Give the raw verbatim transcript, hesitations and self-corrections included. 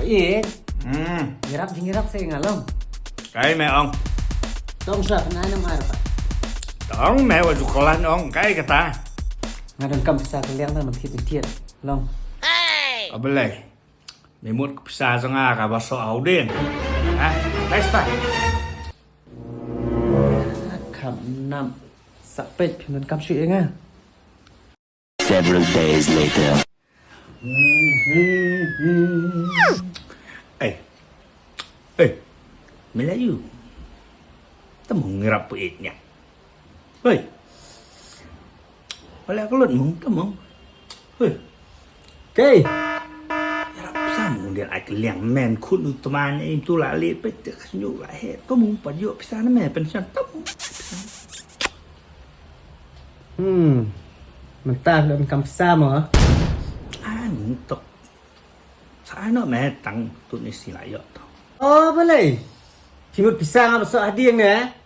Ïeit. Hmm. Ngi rap jingïarap sa nga long. Kai me ong. Tong sa na nam ar pa. Tong me wa ju kolan ong kai kata. Nga don kam pisa ka liang na man thiet thiet long. Abalai. Me mut ka pisa jong nga ka ba so au ding. Ha? Pesta. Kam nam sa pet phi man kam shu ïa nga. Several days later. Ei. Ei. Melayu. Tamo ngirap puit nya. Hei. Wala kelut mung tamo. Hei. Kei. Ngirap pisa mung dia ai keliang men khun u teman im tu la le pet te kasnyu la he. Ko mung pa dio pisa na me pension tamo. Hmm. Mentah lem kam pisa mo. Ai mung tok. Sa ai no me tang tu ni sila yo to. Oh, balai. Phi mut pisa nga ba so hading ne.